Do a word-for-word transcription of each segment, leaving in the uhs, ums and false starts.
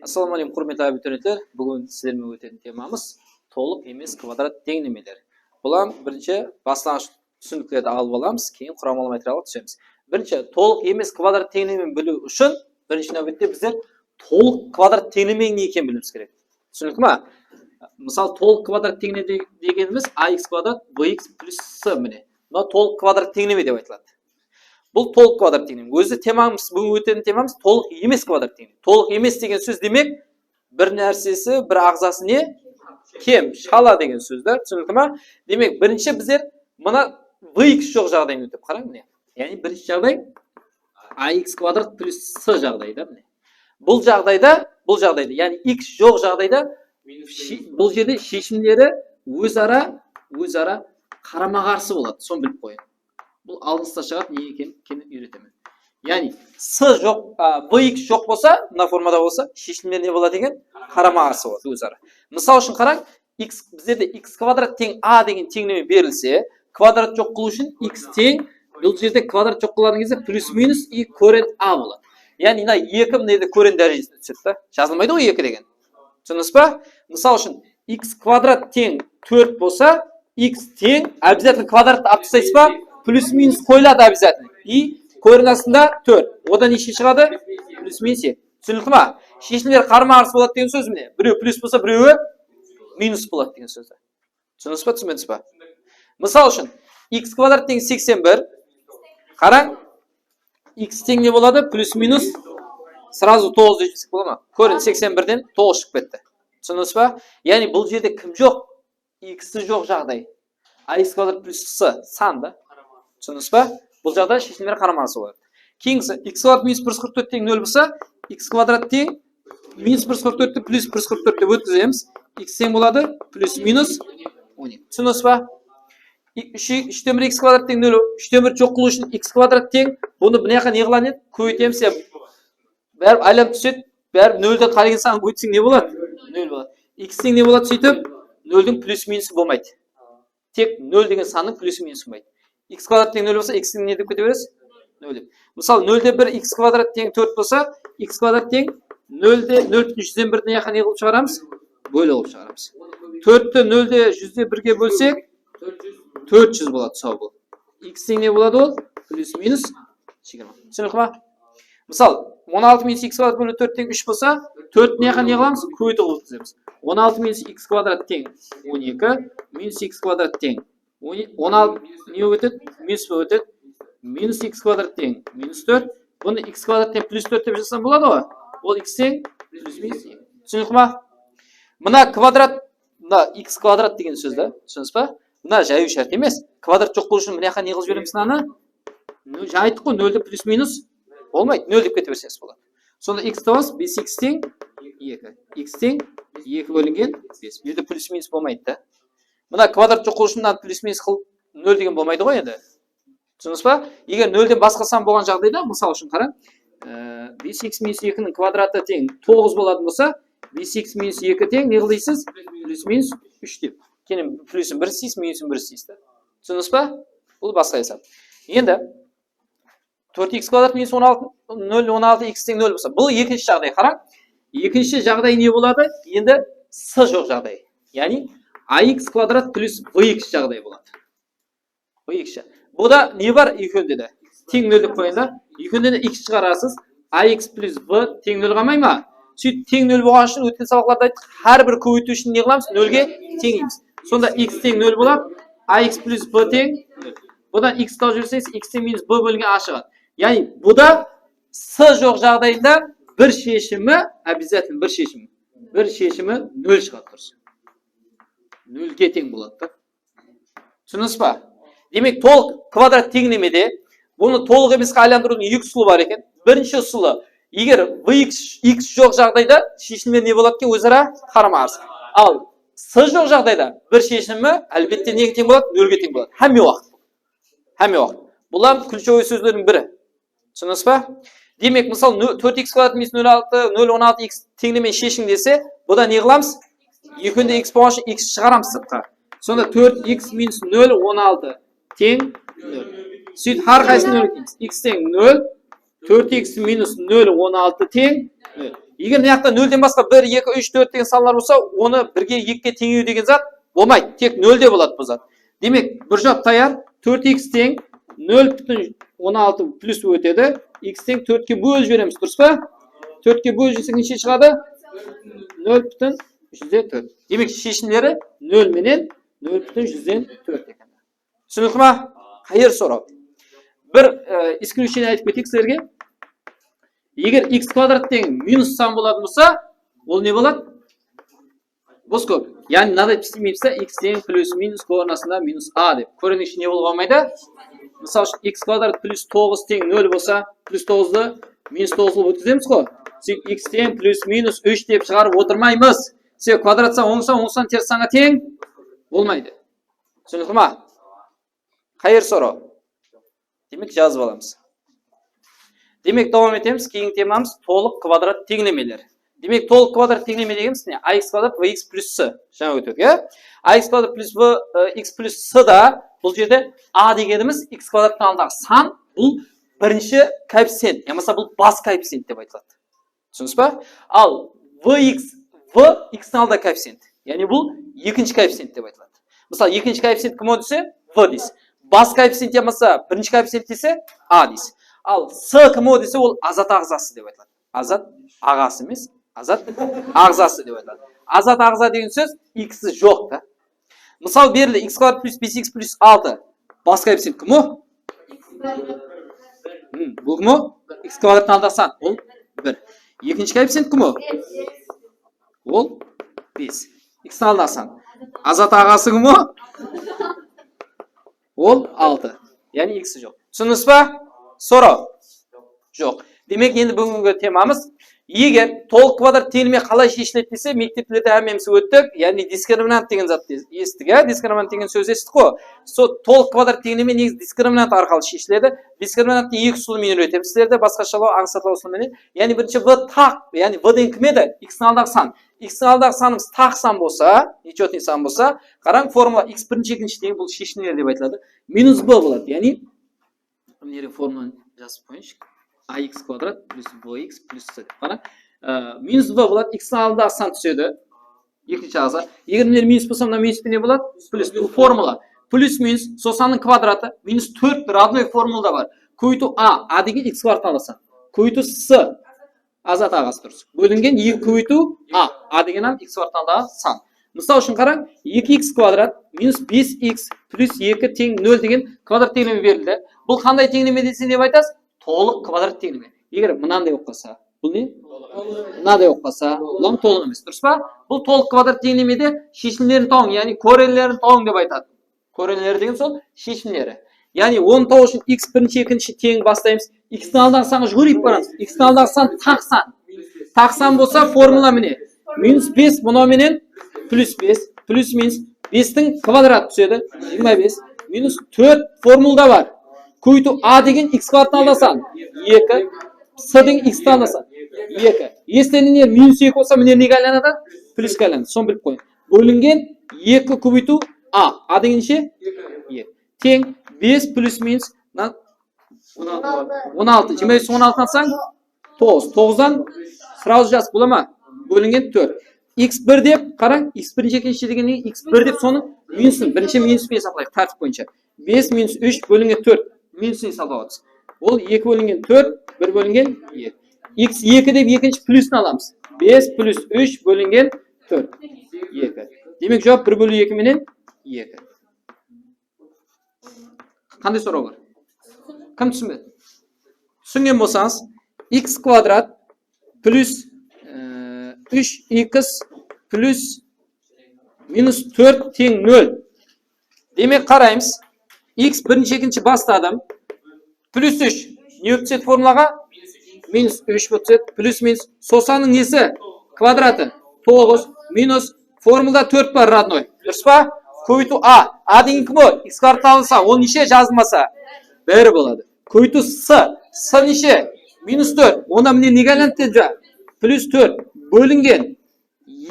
Assalawma áleykum, húrmetli abiturientler. Búgin sizler menen ótetin temamız tolıq emes kvadrat teńlemeler. Bulam birinshi baslanǵısh túsiniklerdi alıp alamız, keyin quramalı materialǵa túsemiz. Birinshi, tolıq emes kvadrat teńlemeni biliw ushın birinshi náwbette bizler tolıq kvadrat teńlemeniń ne ekenin biliwimiz kerek. Túsinikli ma? Mısal, tolıq kvadrat teńleme de-, degenimiz a x kvadrat b x plus c, mine. Mına tolıq kvadrat teńleme dep aytıladı. Bul tolıq kvadrat teńleme. Ózi temamız, búgin ótetin temamız tolıq emes kvadrat teńleme. Tolıq emes degen sóz demek, bir nársesi, bir aǵzası ne? Kem, shala degen sóz da, túsinikli ma? Demek, birinshi bizler mına b x joq jaǵdayın ótip qarań, mine. Yaǵnıy, birinshi jaǵday a x kvadrat plus c jaǵdayı da, mine. Bul jaǵdayda, bul jaǵdayda, yaǵnıy x joq jaǵdayda, she-, bul jerde sheshimleri óz ara, óz ara qarama-qarsı boladı. Sonı bilip qoyıń. Bul alınısta shıǵadı, ne eken, keyin úyretemen. Yaǵnıy, c joq, a, b x joq bolsa, mına formada bolsa, sheshimler ne boladı eken? Qarama-qarsı boladı, óz ara. Mısal ushın qarań, x, bizlerde x kvadrat teń a degen teńleme berilse, kvadrat joq qılıw ushın x teń, bul jerde kvadrat joq qılǵan gezde plus minus i koren a boladı. Yaǵnıy, mına eki mına jerde koren dárejesine túsedi da. Jazılmaydı ǵoy eki degen. Túsindińiz ba? Mısal ushın, x kvadrat teń tórt bolsa, x teń, обязательно kvadrattı alıp taslaysız ba? Plus minus qoyıladı обязательно. I koren astında tórt. Odan neshe shıǵadı? Plus minus eki. Túsinikli ma? Sheshimler qarama-qarsı boladı degen sóz mine. Birew plus bolsa, birewi minus boladı degen sóz. Túsindińiz ba, túsinbedińiz ba? Mısal ushın, x kvadrat teń seksen bir. Qarań, x teń ne boladı? Plus minus, сразу toǵız dep jibsek bola ma? Koren seksen birden toǵız shıǵıp ketti. Túsindińiz ba? Yaǵnıy, bul jerde kim joq? X-i joq jaǵday. A x kvadrat plus c san da. Túsindińiz ba? Bul jaǵday sheshimler qarama-qarsı boladı. Keyingisi, x kvadrat minus bir júz qırq tórt teń nol bolsa, x kvadrat teń minus bir júz qırq tórtti plus bir júz qırq tórt dep ótkizemiz. X teń boladı plus minus on eki. Túsindińiz ba? I-, úsh, úshten bir x kvadrat teń nol, úshten bir joq qılıw ushın x kvadrat teń. Bunı mına jaqqa ne qılan edi? Kóbeytemiz ya. Báribir aylanıp túsedi. Báribir nolden qálegen sanın kóbeytseń ne boladı? Nol boladı. X teń ne boladı sóytip? Noldiń plus minusı bolmaydı. Tek nol degen sannıń plusı minusı bolmaydı. X kvadrat teń nol bolsa, x teń ne dep kete beresiz? Nol dep. Mısalı, nolde bir x kvadrat teń tórt bolsa, x kvadrat teń nolde, nol pútin júzden birdi mına jaqqa ne qılıp shıǵaramız? Bóli qılıp shıǵaramız. Tórtti nolde júzde birge bólsek, tórt júz boladı, saw bol. X teń ne boladı ol? Plus minus jigirma. Túsinikli ma? Mısal, on altı minus x kvadrat bóli tórt teń úsh bolsa, tórtti mına jaqqa ne qılamız? Kóbeytip alıp ótkizemiz. On altı minus x kvadrat teń on eki, minus x kvadrat teń on, on altı ne bolıp ótedi? Minus bolıp ótedi. Minus x kvadrat teń minus tórt. Bunı x kvadrat teń plus tórt dep jazsam boladı ǵoy. Ol x teń plus minus eki. Túsinikli ma? Mına kvadrat, mına x kvadrat degen sóz da, túsindińiz ba? Mına jayıw shárt emes. Kvadrat joq qılıw ushın mına jaqqa ne qılıp jiberemiz mınanı? Nol, jayttıq ǵoy, noldi plus minus bolmaydı, nol dep kete berseńiz boladı. Sonda x tabamız, bes x teń eki. X teń eki bólingen bes. Bul jerde plus minus bolmaydı da. Mına kvadrat joq qılıw ushın mınanı plus minus qıl, nol degen bolmaydı ǵoy endi. Túsindińiz ba? Eger nolden basqa san bolǵan jaǵdayda, mısal ushın qarań, e, bes x minus ekiniń kvadratı teń toǵız bolatuǵın bolsa, bes x minus eki teń ne qılaysız? Plus minus úsh dep. Keyin plusın bir isteysiz, minusın bir isteysiz da. Túsindińiz ba? Bul basqa esap. Endi tórt x kvadrat minus on altı, nol, on altı x teń nol bolsa, bul ekinshi jaǵday, qarań. Ekinshi jaǵday ne boladı? Endi s joq jaǵday. Yaǵnıy a x kvadrat plus b x jaǵday boladı. B x. Bunda ne bar ekewinde de? Teń nol dep qoyıń da. Ekewinde de x shıǵarasız. A x plus b teń nol qalmay ma? Sóytip teń nol bolǵanı ushın ótken sabaqlarda ayttıq, hár bir kóbeytiw ushın ne qılamız? Nolge teńleymiz. Sonda x teń nol boladı. A x plus b teń nol. Bunnan x tawıp jiberseńiz, x teń minus b bólingen a shıǵadı. Yaǵnıy, bu da s joq jaǵdayında bir sheshimi, обязательно bir sheshimi, bir sheshimi nol shıǵadı, durıs. Nolge teń boladı da. Túsindińiz ba? Demek, tolıq kvadrat teńlemede bunı tolıq emesqe aylandırıwdıń eki usılı bar eken. Birinshi usılı, eger b x, x joq jaǵdayda sheshimler ne boladı eken? Óz ara qarama-qarsı. Al, s joq jaǵdayda bir sheshimi, álbette, nege teń boladı? Nolge teń boladı. Hámme waqıt. Hámme waqıt. Bular ключевой sózlerdiń biri. Túsindińiz ba? Demek, mısal, no-, tórt x kvadrat minus nol altı, nol on altı x teńlemeni sheshiń dese, bunda ne qılamız? Ekewinde x bolǵan ushın x shıǵaramız sırtqa. Sonda tórt x minus nol on altı teń nol. Sóytip, hár qaysısın nol etkizemiz. X teń nol, tórt x minus nol on altı teń nol. Eger mına jaqta nolden basqa bir, eki, úsh, tórt degen sanlar bolsa, onı birge, ekige teńew degen zat bolmaydı. Tek nolde boladı bul zat. Demek, bir juwap tayar. Tórt x teń nol pútin on altı plyus ótedi. X teń tórtke bólip jiberemiz, durıs pa? Tórtke bólip jibersek neshe shıǵadı? Nol pútin júzden tórt. Demek, sheshimleri nol menen nol pútin júzden tórt eken. Túsinikli ma? Qáyer soraw. Bir, e, исключение aytıp keteyik sizlerge. Eger x kvadrat teń minus san bolatuǵın bolsa, ol ne boladı? Bos kóp. Yaǵnıy, mınaday pisleymiz de, x teń plyus minus koren astında minus a dep. Korenniń ishi ne bolıp qalmaydı? Mısal ushın, x kvadrat plyus toǵız teń nol bolsa, plyus toǵızdı minus toǵız qılıp ótkizemiz ǵo. Sóytip x teń plyus minus úsh dep shıǵarıp otırmaymız. Sen kvadrat san oń san, oń san teris sanǵa teń bolmaydı. Túsinikli ma? Qáyer soraw? Demek, jazıp alamız. Demek, dawam etemiz. Keyingi temamız tolıq kvadrat teńlemeler. Demek, tolıq kvadrat teńleme degenimiz ne? A x kvadrat b x plyus c. Jańa óttik, ya? A x kvadrat plyus b, e, x plyus c da bul jerde a degenimiz x kvadrattıń aldındaǵı san, bul birinshi koefficient, yamasa bul bas koefficient dep aytıladı. Túsindińiz ba? Al, v x, v x-tiń aldındaǵı koefficient. Yaǵnıy bul ekinshi koefficient dep aytıladı. Mısal, ekinshi koefficient kim o dese, v deysiz. Bas koefficient yamasa birinshi koefficient dese, a deysiz. Al, c kim o dese, ol azat aǵzası dep aytıladı. Azat aǵası emes, azat aǵzası dep aytıladı. Azat aǵza degen sóz x-i joq ta. Mısal, berildi, x kvadrat plyus bes x plyus altı. Bas koefficient kim o? Hmm, bul kim o? X kvadrattıń aldındaǵı san, ol bir. Ekinshi koefficient kim o? Ol bes. X-tiń aldındaǵı san. Azat aǵası kim o? Ol altı. Yaǵnıy x-i joq. Túsindińiz ba? Soraw? Joq. Demek, endi búgingi temamız, eger tolıq kvadrat teńleme qalay sheshiledi dese, mekteplerde hámmemiz óttik, yaǵnıy diskriminant degen zattı esittik, ya, diskriminant degen sóz esittik ǵo. Sol tolıq kvadrat teńleme negizi diskriminant arqalı sheshiledi. Diskriminanttı eki usılı menen úyretemiz sizlerdi, basqashalaw, ańsatlaw usılı menen. Yaǵnıy birinshi v taq, yaǵnıy v degen kim edi? X-tiń aldınaǵı san. X-tiń aldınaǵı sanımız taq san bolsa, nechotnıy san bolsa, qarań, formula x birinshi, ekinshi degen bul sheshimler dep aytıladı. Minus b boladı, yaǵnıy Mına jerge formulanı jazıp qoyınshı. A x kvadrat plyus b x plyus c dep. Qara, e, minus b boladı, x-tiń aldındaǵı san túsedi. Ekinshi aǵza. Eger mına minus bolsa, mına minus penen boladı? Plyus. Bul formula. Plyus minus, sol sannıń kvadratı, minus tórt rodnoy formulada bar. Kóbeytiw a, a degen x kvadrattıń aldınaǵı san. Kóbeytiw c, azat aǵası durıs. Bólingen eki kóbeytiw a. A degen hám x kvadrattıń aldınaǵı san. Mısal ushın qarań, eki x kvadrat minus bes x plyus eki teń nol degen kvadrat teńleme berildi. Bul qanday teńleme dese, ne aytasız? Tolıq kvadrat teńleme. Eger mınanday bolıp qalsa, bul ne? Mınaday bolıp qalsa, bul hám tolıq emes, durıs pa? Bul tolıq kvadrat teńlemede sheshimlerin tawıń, yaǵnıy korenlerin tawıń dep aytadı. Korenleri degen sol sheshimleri. Yaǵnıy, onı tabıw ushın x birinshi, ekinshi teń baslaymız. X-tiń aldındaǵı sanǵa juwırıp baramız. X-tiń aldındaǵı san taq san. Taq san bolsa, formula mine. Minus bes, mınaw menen plyus bes, plyus minus bestiń kvadratı túsedi, jigirma bes, minus tórt formulada bar. Kóbeytiw a degen x kvadrattıń aldındaǵı san, eki, c degen x-tiń aldındaǵı san, eki. Eslerinde minus eki bolsa, mine nege aylanadı? Plyuske aylanadı. Sonı bilip qoyıń. Bólingen eki kóbeytiw a. A degen neshe? Eki. Teń bes plyus minus, mına, on altı. On altı. Jigirma bes on altını alsań, toǵız. Toǵızdan srazı jaz, bola ma? Bólingen tórt. X bir dep, qarań, x birinshi, ekinshi degende x bir dep sonıń minusın, birinshi minus penen esaplayıq, tártip boyınsha. Bes minus úsh bólingen tórt, minusın esaplap atırmız. Ol eki bólingen tórt, bir bólingen eki. X eki dep ekinshi plyusın alamız. Bes plyus úsh bólingen tórt, eki. Demek, juwap bir bóliw eki menen eki. Qanday soraw bar? Kim túsinbedi? Túsingen bolsańız, x kvadrat plyus, e, úsh x plyus minus tórt teń nol. Demek, qaraymız. X birinshi, ekinshi basladım. Plyus úsh. Ne bolıp túsedi formulaǵa? Minus úsh bolıp túsedi. Plyus minus. Sol sannıń nesi? Kvadratı. Toǵız. Minus. Formulada tórt bar, rodnoy. Durıs pa? Kóbeytiw a. A degen kim o? X kvadrattan alınsa, ol neshe jazılmasa? Bir boladı. Kóbeytiw c. C neshe? Minus tórt. Onda mine nege aylanıp ketedi? Plyus tórt. Bólingen.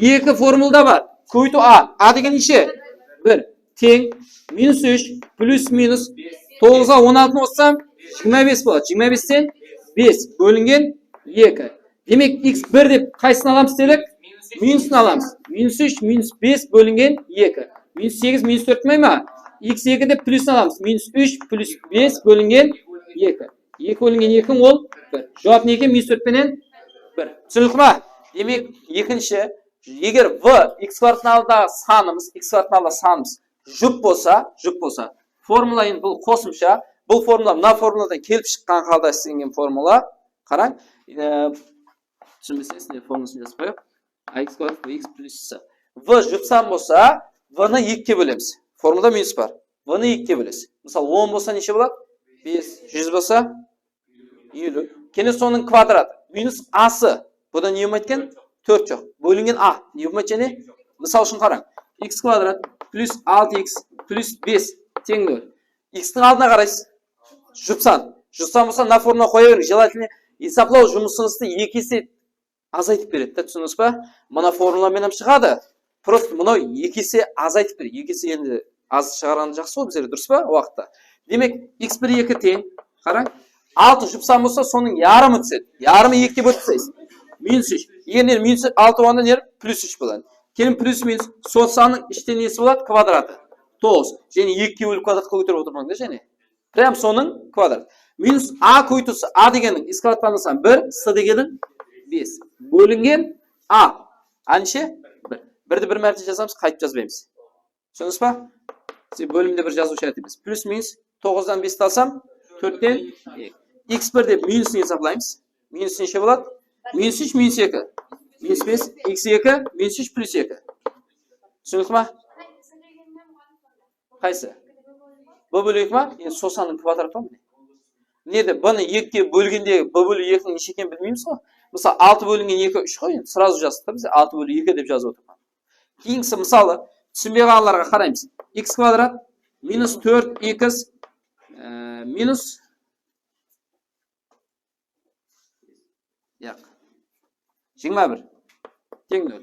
Eki formulada bar. Kóbeytiw a. A degen neshe? Bir. Teń minus úsh plyus minus toǵızǵa on altını qossam, jigirma bes boladı. Jigirma besten bes bólingen eki. Demek, x bir dep qaysısın alamız dedik? Minusın alamız. Minus úsh, minus bes bólingen eki. Minus segiz, minus tórt bolmay ma? X eki dep plyusın alamız. Minus úsh plyus bes bólingen eki. Eki bólingen eki ol bir. Juwap ne eken? Minus tórt penen bir. Túsinikli ma? Demek, ekinshi, eger v x kvadrattıń aldındaǵı sanımız, x kvadrattıń aldındaǵı sanımız jup bolsa, jup bolsa, formula endi bul qosımsha, bul formula mına formuladan kelip shıqqan halda islengen formula. Qarań, e, túsinbeseńiz, ne formulasın jazıp qoyayıq. A x kvadrat b x plyus c. V jup san bolsa, v nı ekige bólemiz. Formulada minus bar. V nı ekige bólesiz. Mısal, on bolsa neshe boladı? Bes. Júz bolsa? Eliw. Kene sonıń kvadratı. Minus a-sı. Bunda ne bolmaydı eken? Tórt joq. Bólingen a. Ne bolmaydı jáne? Mısal ushın qarań. X kvadrat plyus altı x plyus bes teń nol. X tiń aldına qaraysız. Jup san. Jup san bolsa, mına formula qoya beriń. Желательно, esaplaw jumısıńızdı eki ese azaytıp beredi da, túsindińiz ba? Mına formula menen shıǵadı. Prosto mınaw eki ese azaytıp beredi. Eki ese endi az shıǵarǵanı jaqsı ǵoy bizler, durıs pa? Waqıtta. Demek, x bir eki teń, qarań, altı jup san bolsa, sonıń yarımı túsedi. Yarımı ekige bólip taslaysız. Minus úsh. Eger ne, minus altı bolǵanda ne, plyus úsh boladı. Keyin plyus minus, sol sannıń ishten nesi boladı? Kvadratı. Toǵız. Jáne ekige bólip kvadratqa kóterip otırmań da, jáne. Прям sonıń kvadratı. Minus a kóbeytiw c, a degenniń x kvadrattan alsam bir, c degenniń bes. Bólingen a. A neshe? Bir. Birdi bir márte jazamız, qaytıp jazbaymız. Túsindińiz ba? Siz bólimde bir jazıw shárt emes. Plyus minus toǵızdan besti alsam, tórtten eki. X bir dep minusın esaplaymız. Minus neshe boladı? Minus úsh, minus eki. Minus bes, x eki, minus úsh plyus eki. Túsinikli ma? Qaysı? B bólek eki ma? Endi sol sannıń kvadratı ǵoy mine. Nede? B nı ekige bólgende b bólek ekiniń neshe ekenin bilmeymiz ǵoy. Mısal, altı bólingen eki úsh ǵoy, endi srazu jazdıq ta biz, altı bólek eki dep jazıp otırman. Keyingisi mısalı, túsinbey qalǵanlarǵa qaraymız. X kvadrat minus tórt x, e, minus Yaq. Jigirma bir teń nol.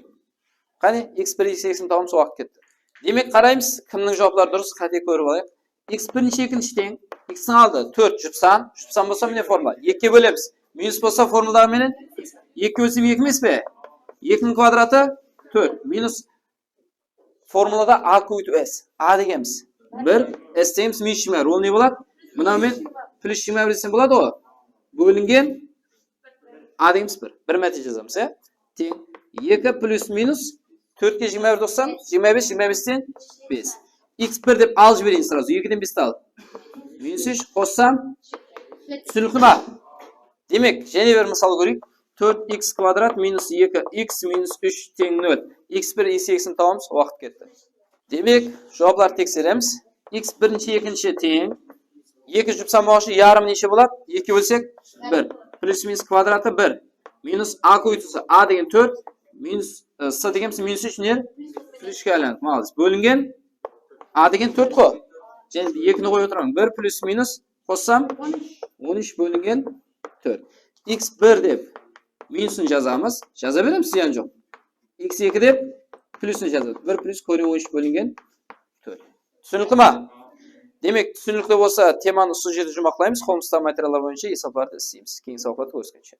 Qáne, x bir, x ekini tabamız, waqıt ketti. Demek, qaraymız, kimniń juwapları durıs, qáte kórip alayıq. X birinshi, ekinshi teń, x tiń aldı tórt, jup san, jup san bolsa, mine formula. Ekige bólemiz. Minus bolsa, formulaǵı menen eki bólsem eki emes pe? Ekiniń kvadratı tórt, minus Formulada a kóbeytiw s. A degenimiz bir, s degenimiz minus jigirma bir. Ol ne boladı? Mına men plyus jigirma bir desem boladı ǵoy. Bólingen a degenimiz bir. Bir márte jazamız, ya. Teń eki plyus minus tórtke jigirma bir qossam, jigirma bes, jigirma besten bes. X bir dep alıp jibereyin srazu. Ekiden besti al. Minus úsh qossam, túsinikli ma? Demek, jáne bir mısal kóreyik. Tórt x kvadrat minus eki x minus úsh teń nol. X bir, x ekini tabamız, waqıt ketti. Demek, juwaplardı tekseremiz. X birinshi, ekinshi teń. Eki jup san bolǵan ushın yarımı neshe boladı? Ekige bólsek, bir. Plyus minus kvadratı bir. Minus a kóbeytiw c, a degen tórt. Minus, e, c degenimiz minus úsh, ne? Plyus úshke aylandı. Malades. Bólingen a degen tórt ǵoy. Jáne ekini qoyıp otırman. Bir plyus minus Qossam, on úsh bólingen tórt. X bir dep minusın jazamız. Jaza beremiz, zıyan joq. X eki dep plyusın jazamız. Bir plyus koren on úsh bólingen tórt. Túsinikli ma? Demek, túsinikli bolsa, temanı usı jerde juwmaqlaymız. Qolımızdaǵı materiallar boyınsha esaplardı isleymiz. Keyingi sabaqlarda kóriskenshe.